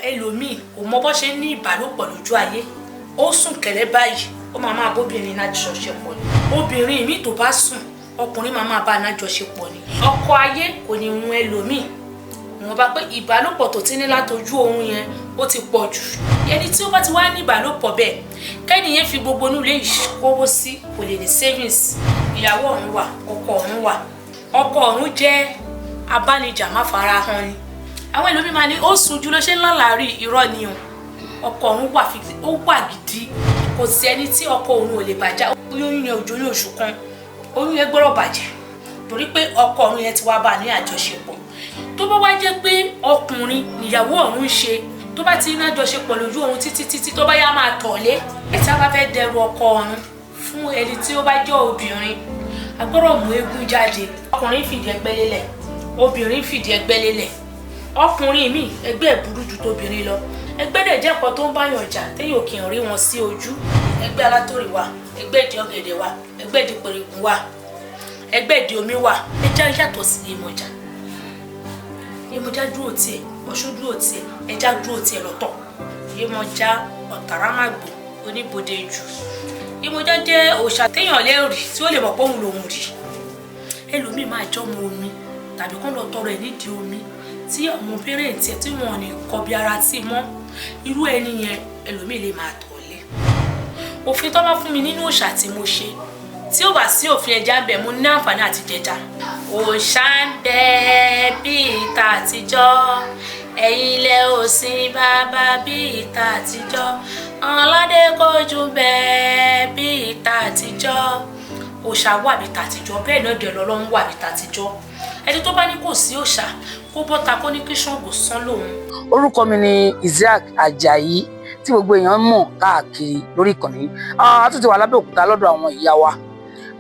Ẹlòmíì kò mọ bó ṣe ń ní ìbálòpọ̀ lójú ayé. Ó sùn kẹ̀lẹ́ báyìí, ó máa máa bóbìnrin lájọṣepọ̀ ni. Obìnrin mi tó bá sùn, ọkùnrin máa máa bá a lájọṣepọ̀ ni. Ọkọ ayé kò ní hun ẹlòmíì wọn bá pé ìbálòpọ̀ tó ti ní látojú oorun yẹn, ó ti pọ̀ jù. Ẹni tí ó bá ti wá ní ìbálòpọ̀ bẹ́ẹ̀, kẹ́niyẹn fi gbogbo inú ilé yìí kówó sí, kò lè ní savings. Ìyàwó ọ̀run wà, ọkọ ọ̀run wà. Ọkọ ọ̀run jẹ́ abánijà má fara hàn ni. Àwọn ẹlòmíì máa ní ó sùn jù ló ṣe ń lálàárí. Irọ́ ni o. Ọkọ ọ̀run wà, ó wà gidi. Kò sí ẹni tí ọkọ òun ò lè bàjá. Oyún yẹn òjò ní oṣù kan, oyún yẹn gbọ́dọ̀ bàjẹ́, torí pé ọkọ ọ̀run yẹn ti wá bá a ní àjọṣepọ̀. Tó bá wá jẹ́ pé ọkùnrin níyàwó ọ̀run ń ṣe, tó bá ti ní àjọṣepọ̀ lójú oorun títí títí, tó bá yá, máa tọ̀lé. Tí a bá fẹ́ dẹrù ọkọ ọ̀run fún ẹni tí ó bá jẹ́ obìnrin, a gbọ́dọ̀ mú eégún jáde. Ọkùnrin fìdí ẹgbẹ́ lélẹ̀, obìnrin fìdí ẹgbẹ́ lélẹ̀. Ọkùnrin mi, ẹgbẹ́ ẹ̀ burú ju tóbìnrin lọ. Ẹgbẹ́ dẹ̀ jẹ́ nǹkan tó ń báyàn jà téèyàn ò kì í rí wọn sí ojú. Ẹgbẹ́ alátòrì wà, ẹgbẹ́ ìdí ọ̀gẹ̀dẹ̀ wà, ẹgbẹ́ ìdí pèrègùn wà, ẹgbẹ́ ìdí omi wà. Ẹja yàtọ̀ sí Yemọja. Yemọja dúró tiẹ̀, Ọ̀ṣun dúró tiẹ̀, ẹja dúró tiẹ̀ lọ́tọ̀. Yemọja ọ̀tàrámàgbò oníbodè jù. Yemọja jẹ́ òòṣà téèyàn lè rí tí ó lè mọ̀ pé òun lòun rí. Ẹlòmíì máa jọ́mọ omi tàbí kán lọ tọrọ ẹ̀ nídìí omi tí àwọn parents ẹ̀ tí wọn ò ní kọbi ara sí mọ́. Irú ẹni yẹn, ẹlòmíì lè máa tọ̀lé. Òfin tó bá fún mi nínú òòṣà tí mo ṣe, tí ó bá sí òfin ẹja ń bẹ, mo ní àǹfààní àti jẹja. Òòṣà ń bẹ bíi tàtijọ́, ẹ̀yin ilẹ̀ òsín bàbá bíi tàtijọ́, ọlọ́dẹ kojú bẹ bíi tàtijọ́. Òòṣà wà bíi tàtijọ́, bẹ́ẹ̀ náà dẹ̀ lọ́lọ́run wà bíi tàtijọ́. Ẹni tó bá ní kò sí òòṣà, kó bọ́ta, kó ní kí Ṣàngó sán lòun. Orúkọ mi ni Isiaq Ajayi, tí gbogbo èèyàn mọ̀ káàkiri lórí ìkànnì. A tún ti wà lábẹ́òkúta lọ́dọ̀ àwọn ìyá wa.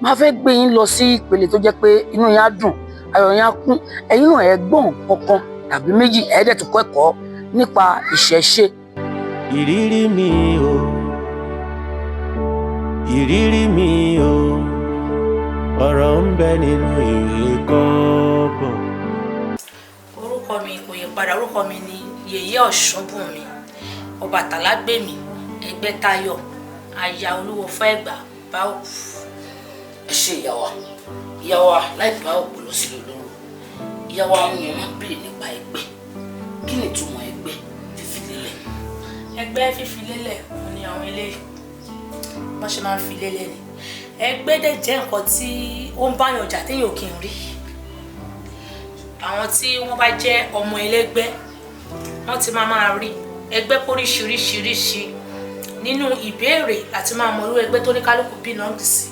Máa fẹ́ gbé yín lọ sí ìpele tó jẹ́ pé inú yín á dùn, ayọ̀ yín á kún, ẹ̀yin náà ẹ gbọ́n kankan tàbí méjì, ẹ dẹ̀ tún kọ́ ẹ̀kọ́ nípa ìṣẹ̀ṣe. Ìrírí mi o, ìrírí mi o, ọ̀rọ̀ ń bẹ nínú ìwé kọ́bọ̀. Orúkọ mi kò yí padà. Orúkọ mi ni Yèyé Ọ̀ṣunbùnmi Ọbàtálá gbèmí Ẹgbẹ́tayọ̀, aya Olúwo Fẹ́gbà bá òkú. Ẹ ṣe, ìyá wa. Ìyá wa, láì bá òpó lọ sílé olóró, ìyá wa, àwọn èèyàn máa ń béèrè nípa ẹgbẹ́. Kí ni ìtumọ̀ ẹgbẹ́ fífi lélẹ̀? Ẹgbẹ́ fífi lélẹ̀, òun ni àwọn eléyìí wọ́n ṣe máa ń fi lélẹ̀ ni. Ẹgbẹ́ dẹ̀ jẹ́ nǹkan tí ó ń báyàn jà téèyàn ò kì í rí. Àwọn tí wọ́n bá jẹ́ ọmọ ẹlẹ́gbẹ́, wọ́n ti máa máa rí ẹgbẹ́ póríṣiríṣiríṣi. Nínú ìbéèrè àti máa mọ irú ẹgbẹ́ tó ní kálukú belong sí.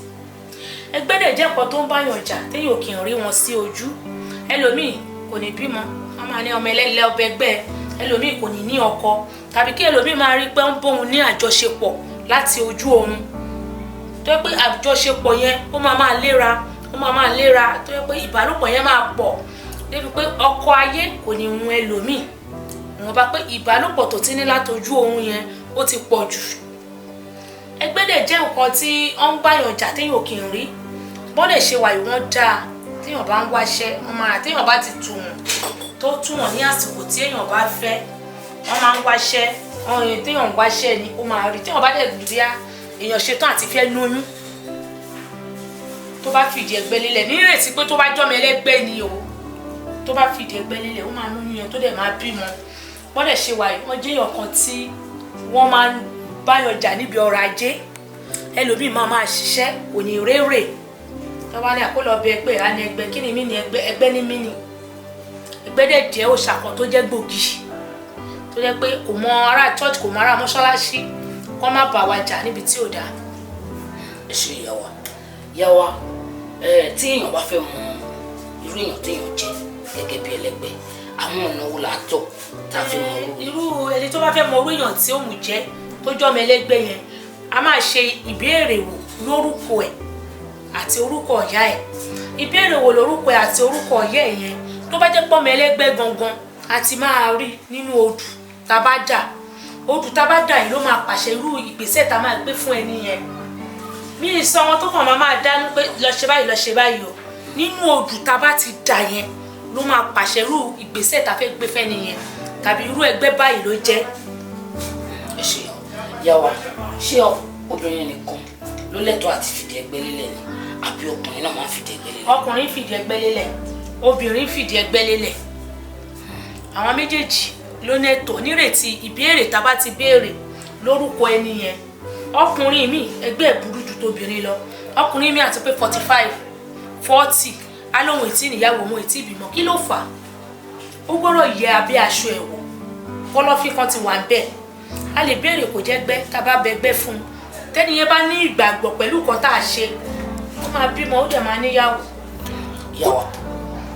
Ẹgbẹ́ dẹ̀ jẹ́ nǹkan tó ń báyàn jà téèyàn ò kì í rí wọn sí ojú. Ẹlòmíì kò ní bímọ, wọ́n máa ní ọmọ ẹlẹ́lẹ́ ọbẹ̀ ẹgbẹ́. Ẹlòmíì kò ní ní ọkọ, tàbí kí ẹlòmíì máa rí pé ń bóun ní àjọṣepọ̀ láti ojú oorun, tó yẹ pé àjọṣepọ̀ yẹn, ó máa máa léra, ó máa máa léra, tó yẹ pé ìbálòpọ̀ yẹn máa pọ̀ débi pé ọkọ ayé kò ní hun ẹlòmíì wọn bá pé ìbálòpọ̀ tó ti ní látojú oorun yẹn, ó ti pọ̀ jù. Ẹgbẹ́ dẹ̀ jẹ́ nǹkan tí ó ń báyàn jà téèyàn ò kì í rí. Bọ́dẹ̀ ṣe wà yìí, wọ́n dáa. Téèyàn bá ń wáṣẹ́, wọ́n máa, téèyàn bá ti tù wọ́n, tó tù wọ́n ní àsìkò tí èèyàn bá fẹ́, wọ́n máa ń wáṣẹ́. Téèyàn ń wáṣẹ́ ni ó máa rí. Téèyàn bá dẹ̀ rí á, èèyàn ṣetán àti fẹ́ lóyún, tó bá fìdí ẹgbẹ́ lélẹ̀, nírètí pé tó bá jọ́mọ ẹlẹ́gbẹ́ ni o, tó bá fìdí ẹgbẹ́ lélẹ̀, ó máa lóyún yẹn, tó dẹ̀ máa bímọ. Bọ́dẹ̀ ṣe wà yìí, wọ́n jẹ́ èèyàn kan tí wọ́n máa ń báyọ̀ jà níbi ọrọ̀ ajé. Ẹlòmíì máa máa ṣiṣẹ́, kò ní rérè. Tó bá ní àkólọ bẹ ẹgbẹ́ á ní ẹgbẹ́ kí ni mí ní ẹgbẹ́, ẹgbẹ́ ní mí ní. Ẹgbẹ́ dẹ̀ jẹ́ òòṣà kan tó jẹ́ gbòógì, tó jẹ́ pé kò mọ ará church, kò mọ ará mọ́ṣáláṣí, kọ́ má bà wá jà níbi tí ò dáa. Ẹ ṣe, ìyá wa. Ìyá wa, ẹ tí èèyàn bá fẹ́ mọ irú èèyàn téèyàn jẹ́ gẹ́gẹ́ bí ẹlẹ́gbẹ́, àwọn ọ̀nà wo là á tọ̀ tá a fi mọ irú? Irú ẹni tó bá fẹ́ mọ irú èèyàn tí òun jẹ́, tó jọ́ ọmọ ẹlẹ́gbẹ́ yẹn, a máa ṣe ìbéèrè wò lórúkọ ẹ̀ àti orúkọ ìyá ẹ̀. Ìbéèrè wò lórúkọ ẹ̀ àti orúkọ ìyá ẹ̀ yẹn, tó bá jẹ́ pọ́mọ ẹlẹ́gbẹ́ gangan, a ti máa rí nínú odù tá a bá dà. Odù tá a bá dà yìí ló máa pàṣẹ irú ìgbésẹ̀ tá a máa gbé fún ẹni yẹn. Mi ì sọ wọn tó kàn máa máa dánú pé lọ ṣe báyìí, lọ ṣe báyìí o. Nínú odù tá a bá ti dà yẹn ló máa pàṣẹ irú ìgbésẹ̀ tá a fẹ́ gbé fẹ́ni yẹn. tàbí irú ẹgbẹ́ báyìí ló jẹ́. Ẹ ṣe, ìyá wa. Ṣé obìnrin nìkan ló lẹ́tọ̀ọ́ àti fìdí ẹgbẹ́ lélẹ̀ ni, àbí ọkùnrin náà máa ń fìdí ẹgbẹ́ lélẹ̀? Ọkùnrin fìdí ẹgbẹ́ lélẹ̀, obìnrin fìdí ẹgbẹ́ lélẹ̀. Àwọn méjèèjì ló ní ẹ̀tọ́ nírètí ìbéèrè tá a bá ti béèrè lórúkọ ẹni yẹn. Ọkùnrin mi, ẹgbẹ́ ẹ̀ burú ju tóbìnrin lọ. Ọkùnrin mi àti pé 45, 40, alóhùn ètí níyàwó, òun ètí ìbímọ. Kí ló fà á? Ó gbọ́dọ̀ yẹ abẹ́ aṣọ ẹ̀ wò, kọ́lọ́fín kan ti wà ń bẹ̀. A lè béèrè kò jẹ́ gbẹ́. Tá a bá bẹ gbẹ́ fún un, tẹ́ni yẹn bá ní ìgbàgbọ́ pẹ̀lú nǹkan tá a ṣe, ó máa bímọ, ó dẹ̀ máa níyàwó. Ìyá wa.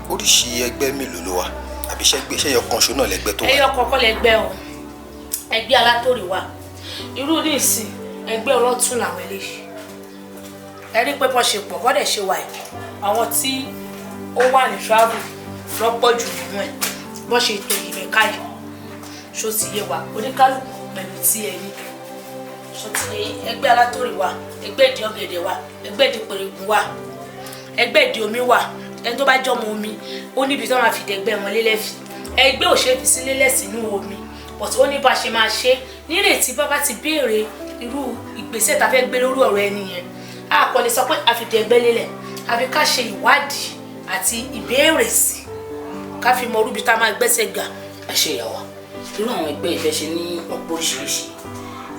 Oríṣi ẹgbẹ́ mélòó ló wà? Àbí ṣẹ́gbẹ́ ṣẹ́yọ kan ṣo náà lẹ́gbẹ́ tó wà? Ẹyọ kọ̀ọ̀kan lẹgbẹ́ o. Ẹgbẹ́ alátòrè wà, irú ní ìsìn ẹgbẹ́ ọlọ́tún làwọn eléyìí. Ẹ rí pé bọ́ ṣe pọ̀, bọ́dẹ̀ ṣe wà yìí, àwọn tí ó wà ní travel lọ́pọ̀ jù nínú ẹ̀. Bọ́ ṣe ètò ìmẹ̀ka yìí, ṣó ti yé wa? Oníkálukú pẹ̀lú tí ẹ ní, ṣó ti yé? Ẹgbẹ́ alátòrè wà, ẹgbẹ́ ìdí ọ̀gẹ̀dẹ̀ wà, ẹgbẹ́ ìdí pèrègùn wà, ẹgbẹ́ ìdí omi wà. Ẹni tó bá jọmọ omi, ó níbi tó máa fi dẹ̀gbẹ́ wọn lélẹ̀. Fi ẹgbẹ́ ò ṣe é fi sí lélẹ̀ sínú omi, but ó ní bá a ṣe máa ṣe nírètí bá bá ti béèrè irú ìgbésẹ̀ tá a fẹ́ gbé lórí ọ̀rọ̀ ẹni yẹn. A kò lè sọ pé a fi dẹ̀gbẹ́ lélẹ̀, àfi ká ṣe ìwádìí àti ìbéèrè sí, ká fi mọ orúbi tá a máa gbẹ́sẹ̀ gbà. Ẹ ṣe, ìyá wa. Irú àwọn ẹgbẹ́ ìfẹ́ ṣe ní ọ̀pọ̀ oríṣiríṣi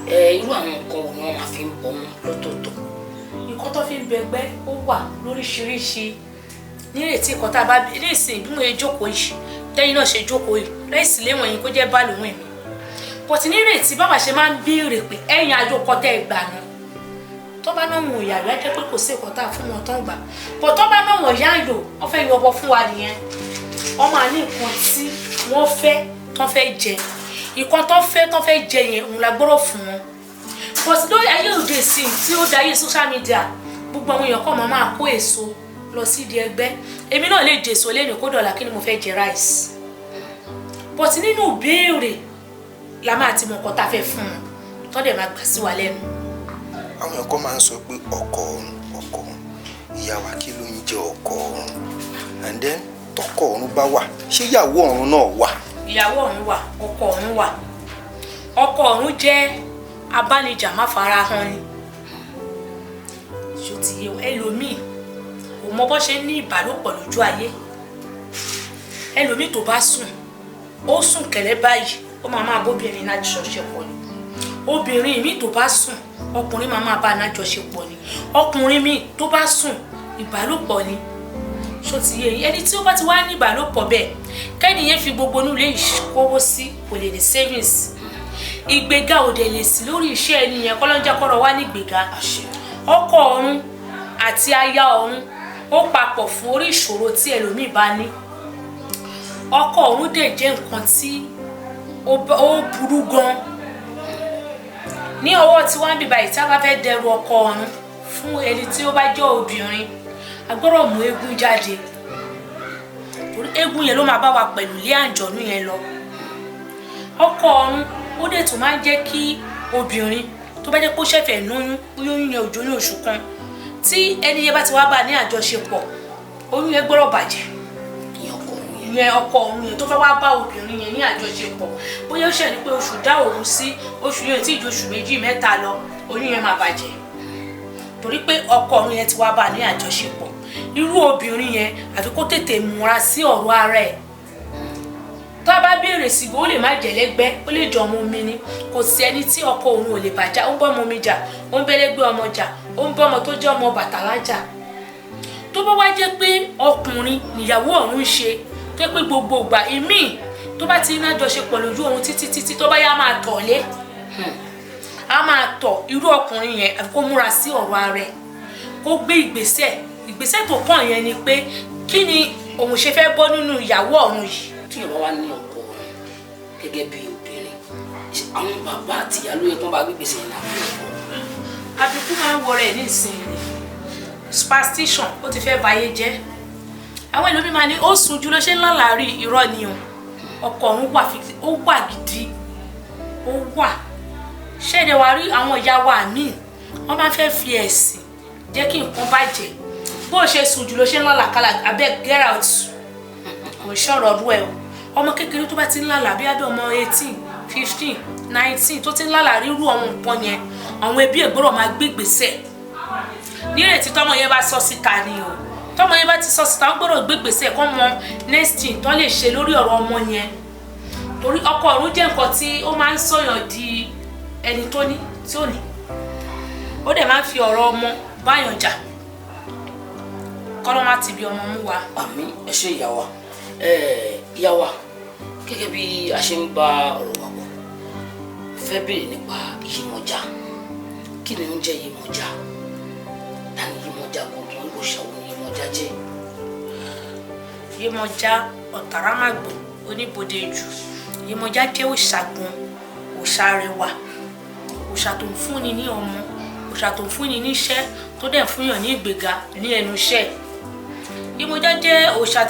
ẹ, irú àwọn nǹkan wo ni wọ́n máa fi ń bọ wọn lọ́tọ̀ọ̀tọ̀? Nǹkan tó fi ń bẹgbẹ́ ó wà lóríṣiríṣi. Nírètí nǹkan tá a bá ní ìsìn, bí mo ṣe jókòó yìí, tẹ́yìn náà ṣe jókòó yìí, lẹ́sìn léwọ̀n yìí kó jẹ́ bá lòun èmi, but nírètí bàbá ṣe máa ń béèrè pé ẹ̀yìn àjòkọ tẹ́ ẹ gbà nù, tó bá náà wọn ìyàrá jẹ́ pé kò sí nǹkan tá a fún wọn tán gbà, but tó bá náà wọn yáàyò, wọ́n fẹ́ yọbọ fún wa nìyẹn. Wọ́n máa ní nǹkan tí wọ́n fẹ́ tán fẹ́ jẹ. Nǹkan tó fẹ́ tán fẹ́ jẹ yẹn, òun la gbọ́dọ̀ fún wọn. But lórí ayé òde ìsìn tí ó dayé social media, gbogbo àwọn èèyàn kàn máa máa kó èso lọ sídìí ẹgbẹ́. Èmi náà lè jèso lẹ́nu kó dọ̀là, kí ni mo fẹ́ jẹ? Rice. But nínú ìbéèrè la máa ti mọ nǹkan tá a fẹ́ fún wọn, tó dẹ̀ máa gbà sí wa lẹ́nu. Àwọn èèyàn kan máa ń sọ pé ọkọ ọ̀run, ọkọ ọ̀run. Ìyá wa, kí ló ń jẹ́ ọkọ ọ̀run? And then, tọkọ ọ̀run bá wà, ṣé ìyàwó ọ̀run náà wà? Ìyàwó ọ̀run wà, ọkọ ọ̀run wà. Ọkọ ọ̀run jẹ́ abánijà má farahàn ni. Ṣó ti yé? Ẹlòmíì kò mọ bó ṣe ń ní ìbálòpọ̀ lójú ayé. Ẹlòmíì tó bá sùn, ó sùn kẹ̀lẹ́ báyìí, ó máa máa bóbìnrin náà jọṣepọ̀ ni. Obìnrin míì tó bá sùn, ọkùnrin máa máa bá a náà jọṣepọ̀ ni. Ọkùnrin míì tó bá sùn, ìbálòpọ̀ ni. Ṣó ti yé yín? Ẹni tí ó bá ti wá ní ìbálòpọ̀ bẹ́ẹ̀, kẹ́niyẹn fi gbogbo inú ilé ìkówó sí, kò lè ní savings. Ìgbéga ò dẹ̀ lè sí lórí iṣẹ́ ẹni yẹn. Kọ́lọ́njẹ́ kọ́rọ̀ wá ní ìgbéga. Ọkọ ọ̀run àti aya ọ̀run ó papọ̀ fún orí ìṣòro tí ẹlòmíì bá ní. Ọkọ ọ̀run dẹ̀ jẹ́ nǹkan tí ó burú gan ní ọwọ́ tí wọ́n ń bíbá yìí. Tí a bá fẹ́ dẹrù ọkọ ọ̀run fún ẹni tí ó bá jẹ́ obìnrin, a gbọ́dọ̀ mú eégún jáde, torí eégún yẹn ló máa bá wa pẹ̀lú ilé àǹjọ̀nú yẹn lọ. Ọkọ ọ̀run ó dẹ̀ tún máa ń jẹ́ kí obìnrin tó bá jẹ́ pé ó ṣẹ̀fẹ̀ lóyún, bóyá oyún yẹn ò jó ní oṣù kan, tí ẹni yẹn bá ti wá bá a ní àjọṣepọ̀, oyún yẹn gbọ́dọ̀ bàjẹ́. Ìyẹn ọkọ ọ̀run yẹn? Yẹn ọkọ ọ̀run yẹn tó fẹ́ wá bá obìnrin yẹn ní àjọṣepọ̀, bóyá ó ṣẹ̀ ní pé oṣù dá òun sí, oṣù yẹn tí ì ju oṣù 2, 3 lọ, oyún yẹn máa bàjẹ́, torí pé ọkọ ọ̀run yẹn ti wá bá a ní àjọṣepọ̀. Irú obìnrin yẹn, àfi kó tètè múra sí ọ̀rọ̀ ara ẹ̀. Tó a bá béèrè sí, ó lè má jẹ́ lẹ́gbẹ́, ó lè jọ ọmọ omi ni. Kò sí ẹni tí ọkọ òun ò lè bàjá. Ó ń bọ́ ọmọ omi jà, ó ń bẹ́lẹ́gbẹ́ ọmọ jà, ó ń bọ́ ọmọ tó jẹ́ ọmọ Bàtálá jà. Tó bá wá jẹ́ pé ọkùnrin níyàwó ọ̀run ń ṣe, tó yẹ pé gbogbo ìgbà ìmíì tó bá ti ní àjọṣepọ̀ lójú oorun títí títí, tó bá yá, máa tọ̀ lé, a máa tọ̀. Irú ọkùnrin yẹn, àfi kó múra sí ọ̀rọ̀ ara ẹ̀, kó gbé ìgbésẹ̀. Ìgbésẹ̀ tó kàn yẹn ni pé kí ni òun ṣe fẹ́ bọ́ nínú ìyàwó ọ̀run yìí. Tí yorùbá wá ní ọkọ ọ̀run gẹ́gẹ́ bí obìnrin, ṣé àwọn bàbá àti ìyá ló yẹ kó bá gbégbèsè yẹn lábẹ́ ọkọ? Àbíkú máa ń wọrẹ ẹ nísìnyí. Superstition ó ti fẹ́ bayé jẹ́. Àwọn ẹlòmíì máa ní ó sùn jù ló ṣe ń lálàárí. Irọ́ ni o. Ọkọ ọ̀run wà, ó wà gidi, ó wà. Ṣẹ́ẹ̀dẹ̀ wá rí àwọn ìyá wa míì, wọ́n máa ń fẹ́ fi ẹ̀sìn jẹ́ kí nǹkan bàjẹ́. Bó o ṣe sùn jù ló ṣe ń lálàkàlà, abeg get out. Kò ń ṣọ̀rọ̀ ọdún ẹ̀ o. Ọmọ kékeré tó bá ti ń lálàá bí abẹ́ ọmọ 18, 15, 19 tó ti ń lálàá rírú àwọn nǹkan yẹn, àwọn ẹbí ẹ̀ gbọ́dọ̀ máa gbé ìgbésẹ̀ nírètí tọmọ yẹn bá sọ síta ni o. Tọmọ yẹn bá ti sọ síta, wọ́n gbọ́dọ̀ gbé ìgbésẹ̀ kọ́ mọ next thing tó lè ṣe lórí ọ̀rọ̀ ọmọ yẹn, torí ọkọ ọ̀run jẹ́ nǹkan tí ó máa ń sọ̀yàn di ẹni tó ní tí ò ní. Ó dẹ̀ máa ń fi ọ̀rọ̀ ọmọ báyàn jà. Kọ́lọ́ má ti bí ọmọ mú wa. Àmín. Ẹ ṣe, ìyá wa. Ìyá wa, gẹ́gẹ́ bí a ṣe ń bá ọ̀rọ̀ wa bọ̀, fẹ́ béèrè nípa Yemọja. Kí ni ń jẹ́ Yemọja? Ta ni Yemọja gbọ̀ngàn? Òòṣà wo ni Yemọja jẹ́? Yemọja Ọ̀tàrámàgbò oníbodè jù. Yemọja jẹ́ òòṣà gan, òòṣà rẹwà, òòṣà tó ń fúnni ní ọmọ, òòṣà tó ń fúnni níṣẹ́, tó dẹ̀ ń fúnyàn ní ìgbéga ní ẹnu iṣẹ́. Yemọja jẹ́ òòṣà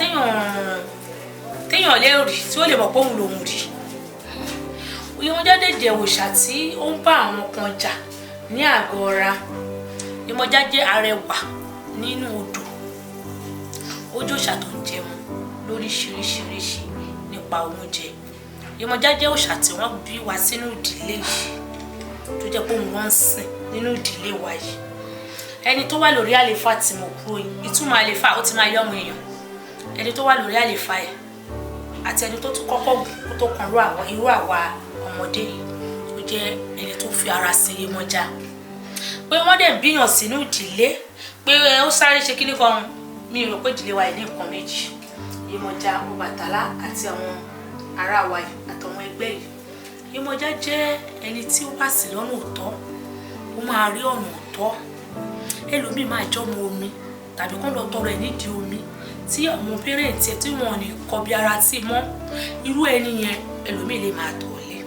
téèyàn lè rí tí ó lè mọ̀ pé òun lòun rí. Yemọja dẹ̀ jẹ́ òòṣà tí ó ń bá àwọn kan jà ní àgọ́ ara. Yemọja jẹ́ arẹwà nínú odò. Ó jẹ́ òòṣà tó ń jẹun lóríṣiríṣiríṣi nípa oúnjẹ. Yemọja jẹ́ òòṣà tí wọ́n bí wa sínú ìdílé yìí, tó jẹ́ pé òun wọ́n ń sìn nínú ìdílé wa yìí. Ẹni tó wà lórí àléfà tí mo kúrò yìí, ìtumọ̀ àléfà ó ti máa yọ ọmọ èèyàn. Ẹni tó wà lórí àléfà yìí àti ẹni tó tún kọ́kọ́ gùn kó tó kan irú àwa ọmọdé yìí, ó jẹ́ ẹni tó fi ara sin Yemọja, pé wọ́n dẹ̀ bíyàn sínú ìdílé pé ó sáré ṣe kíní kan. Mi rò pé ìdílé wa yìí ní nǹkan méjì: Yemọja, Ọbàtálá àti àwọn ará wa yìí àtàwọn ẹgbẹ́ yìí. Yemọja jẹ́ ẹni tí ó wá sí lọ́nà òótọ́, ó máa rí ọ̀nà òótọ́. Ẹlòmíì máa jọ́mọ omi tàbí kán lọ tọrọ ẹ̀ nídìí omi tí àwọn parents ẹ̀ tí wọn ò ní kọbi ara sí mọ́. Irú ẹni yẹn, ẹlòmíì lè máa tọ̀ lé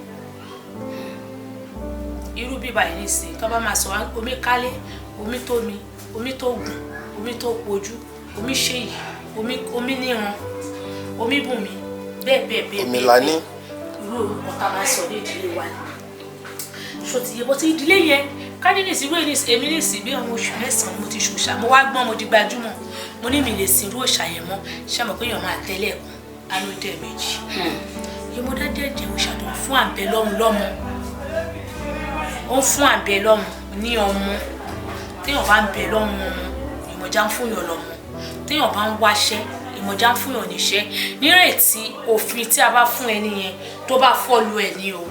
irú bíbá yìí nísìnyí. Tó bá máa sọ omi kálé, omi tó mi, omi tó gùn, omi tó pojú, omi ṣèyí, omi, omi níran, omi bùnmi, bẹ́ẹ̀ bẹ́ẹ̀ bẹ́ẹ̀. Omi bẹ́ẹ̀ lání. Bẹ́ẹ̀. Irú orúkọ tá a máa sọ ní ìdílé wa ni ṣó ti yẹ bó ti ìdílé yẹn ká ní nìsí. Irú èmi nìsí bí ọmọ oṣù 9 mo ti ṣòṣà, mo wá gbọ́n, mo di gbajúmọ̀, mo ní mi lè sin irú òòṣà yẹn mọ́. Ṣé mo pé èèyàn máa tẹ́lẹ̀ kan alódẹ méjì? Yemọja jẹ́ òòṣà tó ń fún àbẹ̀ lọ́mú lọ́mọ. Ó ń fún àbẹ̀ lọ́mú ní ọmọ. Téèyàn bá ń bẹ lọ́mú ọmọ, Yemọja ń fún yàn lọ́mọ. Téèyàn bá ń wáṣẹ́, Yemọja ń fún yàn níṣẹ́, nírètí òfin tí a bá fún ẹni yẹn tó bá fọ́lu ẹ̀ ní o.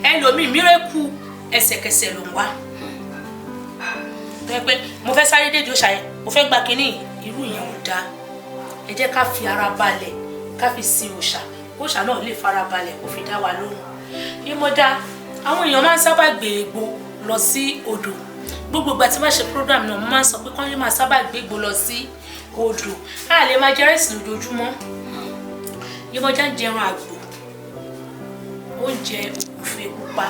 Ẹlòmíì, miracle ẹsẹ̀kẹsẹ̀ ló ń wá, tó yẹ pé mo fẹ́ sáré dédé òòṣà yẹn, mo fẹ́ gba kínní. Irú yẹn ò dáa. Ẹ jẹ́ ká fi ara balẹ̀, ká fi sin òòṣà, òòṣà náà lè fara balẹ̀ kó fi dá wa lóhùn. Yemọja, àwọn èèyàn máa ń sábà gbé egbò lọ sí odò. Gbogbo ìgbà tí wọ́n ṣe program náà, mo máa ń sọ pé kán lè máa sábà gbé egbò lọ sí odò. A lè máa jẹ rice lójoojúmọ́. Yemọja ń jẹran àgbò, ó ń jẹ ògúnfe pupa,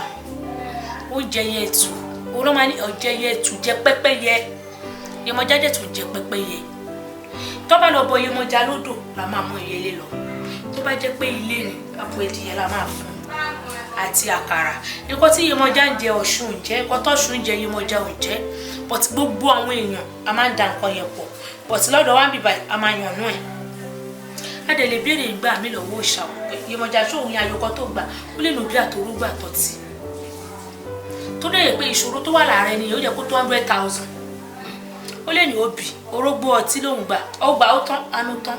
ó ń jẹ yẹtù. Òun ló máa ní ọ̀jẹ̀ yẹtù, jẹ pẹ́pẹ́yẹ. Yemọja dẹ̀ tún jẹ pẹ́pẹ́yẹ. Tó bá lọ bọ Yemọja lódò la máa mú ìyẹlé lọ. Tó bá jẹ́ pé ilé ni, àpò ẹdìyẹ la máa fún àti àkàrà. Nǹkan tí Yemọja ń jẹ, Ọ̀ṣun ń jẹ. Nǹkan tọ́ṣun ń jẹ, Yemọja ò jẹ. But gbogbo àwọn èèyàn a máa ń da nǹkan yẹn pọ̀, but lọ́dọ̀ wa ń bìbà a máa yànnú ẹ̀. A dẹ̀ lè béèrè ìgbà mi lọ́wọ́ òòṣà pé Yemọja ṣóun ní ayọ̀kọ́ tó gbà ó lè nù bí àtòrúgbà tọ́tì, tó dẹ̀ yẹ pé ìṣòro tó wà lára ẹni yẹn ó yẹ kó tó 100,000. Ó lè ní obì orógbó ọtí lòún gbà, ó gbà, ó tán, anú tán.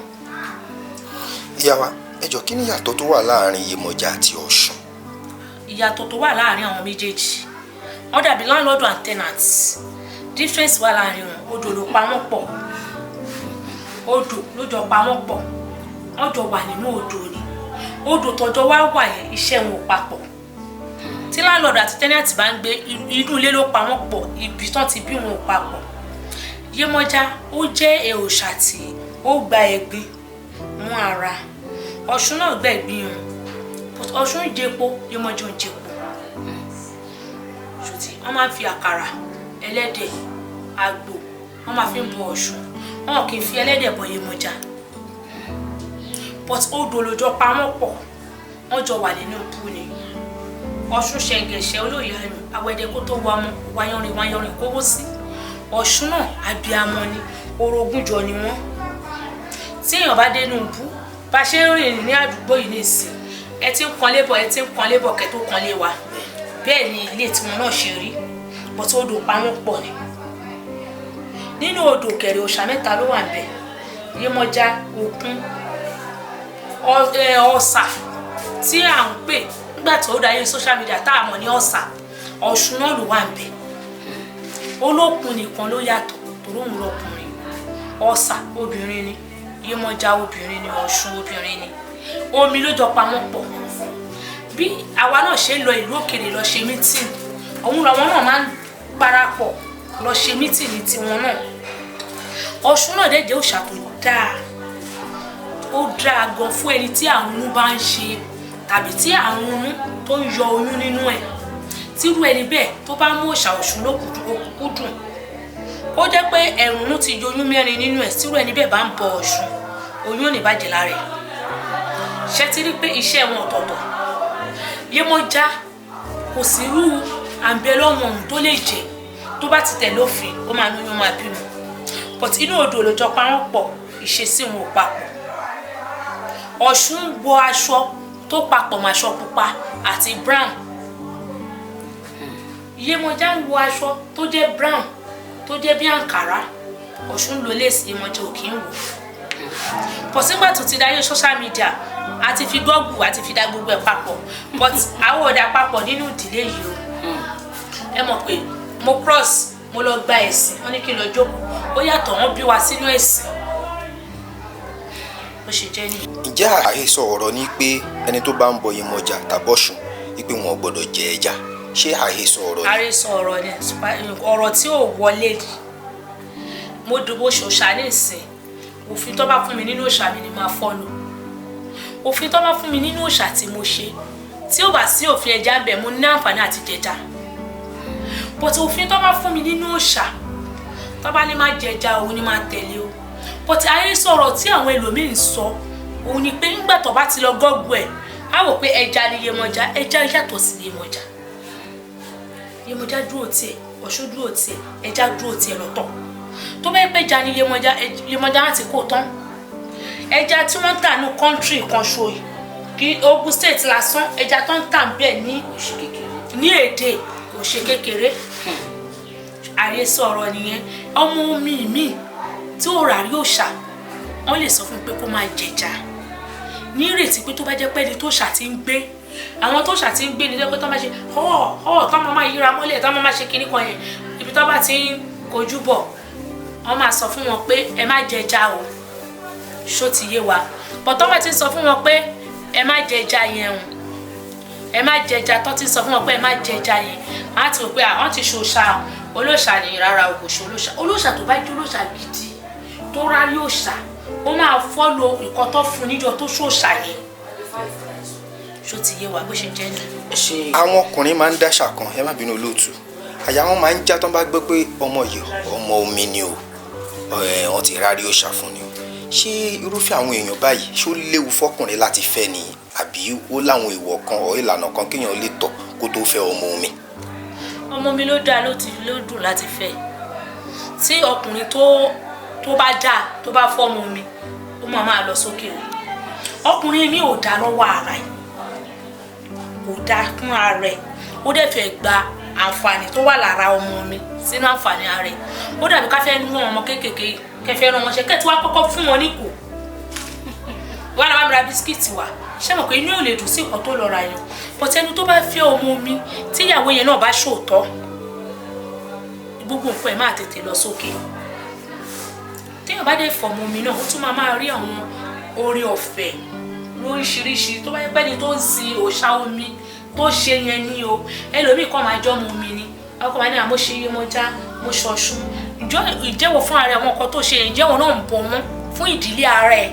Ìyá wa, ẹ jọ̀ọ́, kí ni ìyàtọ̀ tó wà láàrin Yemọja àti Ọ̀ṣun? Ìyàtọ̀ tó wà láàrin àwọn méjèèjì, wọ́n dàbí landlord and tenant. Difference wà láàrin wọn, odò ló pa wọ́n pọ̀. Odò ló jọ pa wọ́n pọ̀. Wọ́n jọ wà nínú odò ni. Odò tọjọ́ wá wà yẹn, iṣẹ́ wọn ò papọ̀. Tí landlord àti tenant bá ń gbé inú ilé ló pa wọ́n pọ̀, ibi tán ti bí wọn ò papọ̀. Yemọja, ó jẹ́ òòṣà tí ó gba ẹ̀gbin mú ara. Ọ̀ṣun náà gba ẹ̀gbin hàn, but Ọ̀ṣun ń jẹpo, Yemọja ń jẹpo. Ṣùtì wọ́n máa ń fi àkàrà, ẹlẹ́dẹ̀, àgbò, wọ́n máa fi ń bọ Ọ̀ṣun. Wọn kì í fi ẹlẹ́dẹ̀ bọ Yemọja, but odò ló jọ pa wọ́n pọ̀. Wọ́n jọ wà nínú ikú ni. Ọ̀ṣun ṣẹ̀ǹgẹ̀ṣẹ̀ olóyè ayùn awẹ́dẹ kó tó wá mọ́ wáyánrin wáyánrin kówó sí. Ọ̀ṣun náà, abiamọ ni, orogún jọ ni wọ́n. Tí èèyàn bá dénú ibú Bá a ṣe ń rìn ní àdúgbò yìí nìsín, ẹ ti ń kanlé bọ̀, ẹ ti ń kanlé bọ̀ kẹ́ tó kanlé wa. Bẹ́ẹ̀ ni ilé tiwọn náà ṣe rí, but odò pa wọ́n pọ̀ ni. Nínú odò kẹrẹ, òòṣà mẹ́ta ló wà níbẹ̀: Yemọja, Òkun, Ọ̀sà tí à ń pè nígbà tó dáyé social media tá a mọ̀ ní Ọ̀sà. Ọ̀ṣun náà ló wà níbẹ̀. Olókun nìkan ló yàtọ̀ torí òun lọkùnrin. Ọ̀sà obìnrin ni, Yemọja obìnrin ni, Ọ̀ṣun obìnrin ni. Omi ló jọ pa wọ́n pọ̀. Bí àwa náà ṣe ń lọ ìlú òkèèrè lọ ṣe meeting, òun làwọn náà máa ń parapọ̀ lọ ṣe meeting ní tiwọn náà. Ọ̀ṣun náà dẹ̀ jẹ́ òòṣà tó dáa. Ó dáa gan fún ẹni tí àrùn inú bá ń ṣe tàbí tí àrùn inú tó ń yọ oyún nínú ẹ̀. Tírú ẹni bẹ́ẹ̀ tó bá mú òòṣà Ọ̀ṣun lókùnkúndùn, ó jẹ́ pé ẹ̀rùn inú ti yọ oyún mẹ́rin nínú ẹ̀, tírú ẹni bẹ́ẹ̀ bá ń bọ Ọ̀ṣun, oyún ò ní bàjẹ́ lára ẹ̀. Ṣé ti rí pé iṣẹ́ wọn ọ̀tọ̀ọ̀tọ̀? Yemọja, kò sí irú àǹbẹ̀lọ́mọ ohun tó lè jẹ́, tó bá ti tẹ̀lé òfin, ó máa lóyún, máa bímọ. But inú odò ló jọ pa wọ́n pọ̀, ìṣesí wọn ò papọ̀. Ọ̀ṣun ń wọ aṣọ tó papọ̀ mọ́ aṣọ pupa àti brown. Yemọja ń wọ aṣọ tó jẹ́ brown, tó jẹ́ bí àǹkárá. Ọ̀ṣun lo lace, Yemọja ò kí ń wò pọ̀. Sígbà tó ti dáyé social media, a ti fi Google, a ti fi dá gbogbo ẹ̀ papọ̀, but àwọn ọ̀dà papọ̀ nínú ìdílé yìí o. Ẹ mọ̀ pé mo cross, mo lọ gba ẹ̀sìn, wọ́n ní kí n lọ jókòó. Ó yàtọ̀, wọ́n bí wa sínú ẹ̀sìn, bó ṣe jẹ́ nìyẹn. Ǹjẹ́ àhesọ ọ̀rọ̀ ni pé ẹni tó bá ń bọ Yemọja tàbọ̀ṣun wípé wọn ò gbọ́dọ̀ jẹ ẹja, ṣé àhesọ ọ̀rọ̀ ni? Àhesọ ọ̀rọ̀ ni, ọ̀rọ̀ tí ò wọlé ni. Mo dìbò ṣòṣà ní ìsìn, òfin tó bá fún mi nínú òòṣà mi ni máa follow. Òfin tó bá fún mi nínú òòṣà tí mo ṣe, tí ò bá sí òfin ẹja ń bẹ, mo ní àǹfààní àti jẹja. But òfin tó bá fún mi nínú òòṣà, tó bá ní má jẹja, òun ni má tẹ̀lé o. But ayé sọ̀rọ̀ tí àwọn ẹlòmíín ń sọ, òun ni pé nígbà tó bá ti lọ Google ẹ̀, á wò pé ẹja ni Yemọja. Ẹja yàtọ̀ sí Yemọja. Yemọja dúró tiẹ̀, Ọ̀ṣun dúró tiẹ̀, ẹja dúró tiẹ̀ lọ́tọ̀. Tó bá yẹ pé ẹja ni Yemọja, Yemọja á ti kó tán. Ẹja tí wọ́n ń tà ní country kan ṣo yìí, kí Ogun State lásán, ẹja tó ń tà bẹ́ẹ̀ ní Oṣù kékeré. Ní èdè kò ṣe kékeré. Àyè sọ̀rọ̀ nìyẹn. Ọmọ omi mi tí ó rà rí òòṣà, wọ́n lè sọ fún un pé kó máa jẹja ní ìrètí pé tó bá jẹ́ pé ẹni tó ṣà ti ń gbé, àwọn tó ṣà ti ń gbé ní pé tó máa ṣe họ́ họ́, tó máa yíra mọ́lẹ̀, tó máa ṣe kinní kan yẹn, ibi tó bá ti ń kojú bọ̀, wọ́n máa sọ fún wọn pé ẹ má jẹja o. Ṣó ti yé wa? Bọ̀ tó bá ti sọ fún wọn pé ẹ má jẹja yẹn o, ẹ má jẹja, tó ti sọ fún wọn pé ẹ má jẹja yẹn, á ti rò pé àwọn ti ṣòṣà olóòṣà ni. Rárá o, kò ṣe olóòṣà. Olóòṣà tó bá jẹ́ olóòṣà gidi tó rárí òòṣà, ó máa follow nǹkan tó fún níjọ tó ṣòṣà yẹn. Ṣó ti yé wa bó ṣe jẹ́ ní? Ẹ ṣe. Àwọn ọkùnrin máa ń dáṣà kan, ẹ má bínú olóòtú, àyà wọn máa ń já tán bá gbọ́ pé ọmọ yìí, ọmọ omi ni o, wọ́n ti rárí òòṣà fún ni o. Ṣé irúfẹ́ àwọn èèyàn báyìí, ṣó léwu fọkùnrin láti fẹ́ ni, àbí ó láwọn ìwọ̀ kan ọ̀ ìlànà kan kéèyàn lè tọ̀ kó tó fẹ́ ọmọ omi? Ọmọ mi ló dáa, ló ti ló dùn láti fẹ́. Tí ọkùnrin tó bá dáa, tó bá fọ́mọ mi, ó máa máa lọ sókè o. Ọkùnrin mi ò dáa lọ́wọ́ ara ẹ̀, kò dáa fún ara ẹ̀, ó dẹ̀ fẹ́ gba àǹfààní tó wà lára ọmọ mi sínú àǹfààní ara ẹ̀. Ó dàbí ká fẹ́ mú ọmọ kéékèèké, kẹfẹ́ rán wọn ṣe, kẹ́tí wá kọ́kọ́ fún wọn níkò wà lábàá mi ra biscuit wá. Ṣé mo pé inú ò lè dùn sí nǹkan tó lọ ra yẹn? But ẹni tó bá fẹ́ ọmọ mi, tíyàwó yẹn náà bá ṣòótọ́, gbogbo nǹkan ẹ̀ máa tètè lọ sókè. Téèyàn bá dé fọmọ mi náà, ó tún máa máa rí àwọn oore ọ̀fẹ́ lóríṣiríṣi. Tó bá yẹ pẹ́ni tó ń sin òòṣà omi tó ṣe yẹn ní o, ẹlòmíì kan máa jọ́ ọmọ omi ni, ọkọ máa ní àmọ́ ṣe Yemọja, mo ṣọ̀ṣun. Ìjẹ́wọ̀ fún ara àwọn nǹkan tó ṣe yẹn, ìjẹ́wọ̀ náà ń bọ̀ wọ́n fún ìdílé ara ẹ̀,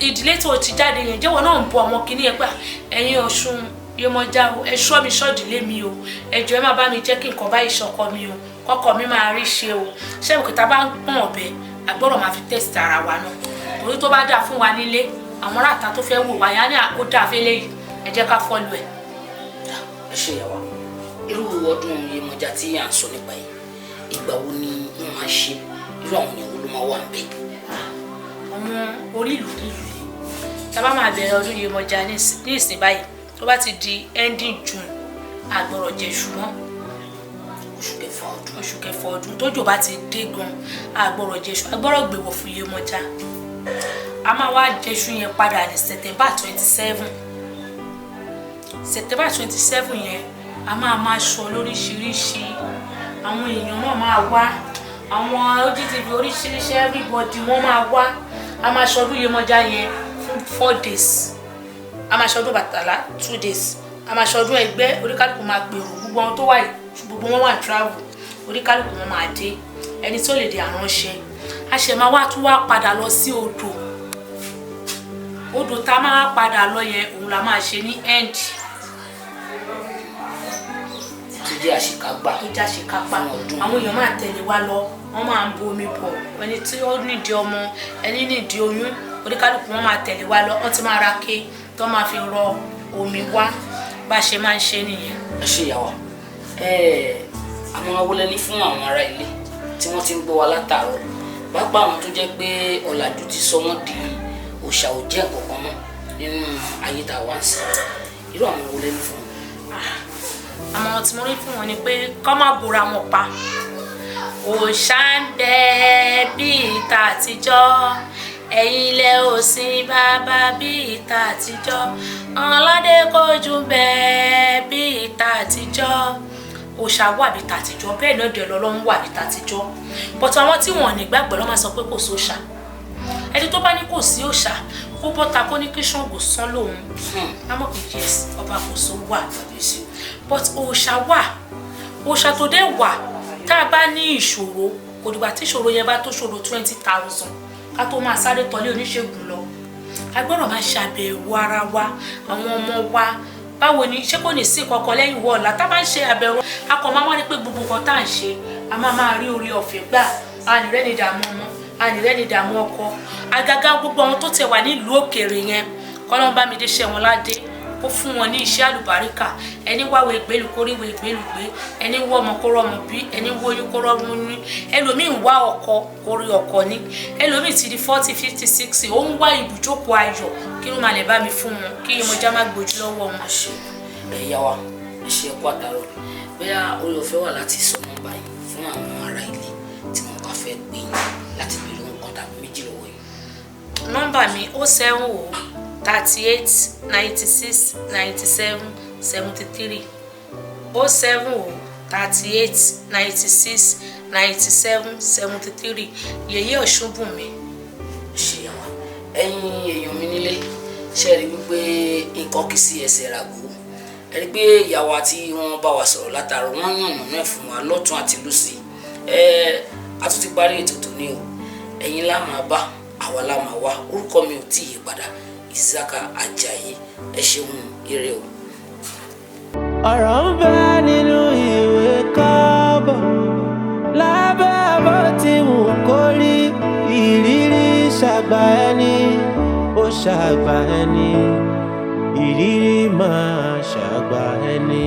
ìdílé tó ti jáde yẹn, ìjẹ́wọ̀ náà ń bọ àwọn kìíní yẹn pé ẹ̀yin Ọ̀ṣun, Yemọja o, ẹ ṣọ́ mi, ṣọ́ọ̀dílé mi o, ẹ jọ̀ọ́, ẹ má bá mi jẹ́ kí nǹkan báyìí ṣọkọ mi o, kọ́kọ́ mi máa rí ṣe o. Ṣé òkè tá bá ń pọ́n ọ̀bẹ, àgbọ̀rọ̀ máa fi test ara wa náà, torí tó bá dáa fún wa nílé, àwọn aráàta tó fẹ́ wò wá yá ní àkó dáa fẹ́lẹ́ yìí, ẹ jẹ́ ká follow ẹ̀. Ẹ ṣe, ìyàwó. Irú ọdún Yemọja tí à ń sọ nípa yìí, ìgbà wo ni wọ́n máa ṣe? Irú àwọn èèyàn wo ló máa wà ń bẹ̀? Àwọn Àwọn orí ìlú nílùú tá a bá máa bẹ̀rẹ̀ ọdún Yemọja ní ìsìn báyìí, tó bá ti di ending June, àgbọ̀rọ̀ jẹ̀ṣù mọ́. Oṣù kẹfà ọdún. Oṣù kẹfà ọdún, tójò bá ti dé gan, àgbọ̀rọ̀ jẹ̀ṣù, àgbọ̀rọ̀ gbèwọ̀ fún Yemọja. A máa wá jẹ̀ṣù yẹn padà ní September 27. September 27 yẹn, a máa máa sọ lóríṣiríṣi, àwọn èèyàn náà máa wá, àwọn OGTV oríṣiríṣi, everybody wọ́n máa wá. A máa ṣọdún Yemọja yẹn fún 4 days. A máa ṣọdún Bàtálá 2 days, a máa ṣọdún ẹgbẹ́. Oríkálùkù máa pèrò, gbogbo àwọn tó wà yìí, gbogbo wọn wà travel, oríkálùkù wọn máa dé. Ẹni tó lè dé àránṣẹ́, a ṣẹ̀ máa wá tún wá padà lọ sí odò. Odò tá a máa padà lọ yẹn, òun la máa ṣe ní end. Tó jẹ́ àṣekágbá. Tó jẹ́ àṣekápá. Fún ọdún. Àwọn èèyàn máa tẹ̀lé wa lọ, wọ́n máa ń bu omi bọ̀, ẹni tí ó nídìí ọmọ, ẹni nídìí oyún, oníkálukú wọn máa tẹ̀lé wa lọ. Wọ́n ti máa ra ké tó máa fi rọ omi wá. Bá a ṣe máa ń ṣe nìyẹn. Ẹ ṣe, ìyá wa. Àwọn awolẹ ní fún àwọn ará ilé tí wọ́n ti ń gbọ́ wa látàárọ̀, pàápàá àwọn tó jẹ́ pé ọ̀làjú ti sọ wọ́n di òòṣà ò jẹ́ nǹkan mọ́ nínú ayé tá a wá ń sìn, irú àwọn awolẹ ní fún wọn? Àmọ̀ràn tí mo rí fún wọn ni pé kọ́ má bora wọn pa. Òòṣà ń bẹ bíi tàtijọ́, ẹ̀yin ilẹ̀ òsín bàbá bíi tàtijọ́, ọlọ́dẹ kojú ń bẹ bíi tàtijọ́. Òòṣà wà bíi tàtijọ́, bẹ́ẹ̀ náà dẹ̀ lọ́lọ́run wà bíi tàtijọ́, but àwọn tí wọn ò ní gbàgbọ́ ló máa sọ pé kò sóòṣà. Ẹni tó bá ní kò sí òòṣà, kó bọ́ta, kó ní kí Ṣàngó sán lòun á mọ̀ pé yes, ọba kò só wà, but òòṣà wà. Òòṣà tó dé wà, tá a bá ní ìṣòro, kò dìgbà tí ìṣòro yẹn bá tó ṣòro 20,000 ká tó máa sáré tọ́lé oníṣègùn lọ. A gbọ́dọ̀ máa ṣàbẹ̀wò ara wa, àwọn ọmọ wa, báwo ni, ṣé kò ní sí kankan lẹ́yìn wọ́ ọ̀la. Tá a bá ń ṣe àbẹ̀wò, a kàn máa wá ní pé gbogbo nǹkan tá à ń ṣe, a máa máa rí orí ọ̀fẹ́ gbà. A ní rẹ́ni dààmú ọmọ, a ní rẹ́ni dààmú ọkọ. Àgàgà gbogbo àwọn tó tẹ̀ wà nílùú òkèèrè yẹn, kọ́lọ́n bá mi dé ṣẹ́ wọn ládé, ó fún wọn ní iṣẹ́ àlùbáríkà. Ẹni wáwo ìgbélu kó ríwo ìgbélu gbé, ẹni wọ́ ọmọ kó rọ́mọ bí, ẹni wóyún kó rọ́mọ ní, ẹlòmíì ń wá ọkọ kó rí ọkọ ní, ẹlòmíì ti di 40, 50, 60, ó ń wá ibùjókòó ayọ̀. Kí ló máa lè bá mi fún wọn kí Yemọja má gbójú lọ́wọ́ wọn. Àṣẹ, ẹ̀yà wa, ẹ ṣe, ẹ̀kú àtàrọ̀. Bóyá orí ọ̀fẹ́ wà láti sọ nọ́mbà yìí fún àwọn ará ilé tí wọ́n bá fẹ́ pè yín láti béèrè nǹkan tàbí méjì lọ́wọ́ yín. Nọ́mbà mi, 070 38 96 97 73, 070 38 96 97 73. Yèyé Ọ̀ṣunbùnmi. Ṣe ìyá wa, ẹ̀yin èèyàn mi nílé, ṣe rí wípé nǹkan kì í sí ẹsẹ̀ ràgó. Ẹ rí pé ìyàwó àti wọn bá wa sọ̀rọ̀ látàárọ̀, wọ́n yànnà náà fún wa lọ́tún àti lósì. Ẹ a tún ti parí ètò tòní o. Ẹ̀yin lá máa bá, àwa lá máa wá. Orúkọ mi ò tí ì yí padà, Ìsáká Àjàyí. Ẹ ṣeun, ire o. Ọ̀rọ̀ ń bẹ nínú ìwé kọ́bọ̀ lábẹ́ bó ti wù kó rí. Ìrírí ṣàgbà ẹni, ó ṣàgbà ẹni, ìrírí máa ṣàgbà ẹni.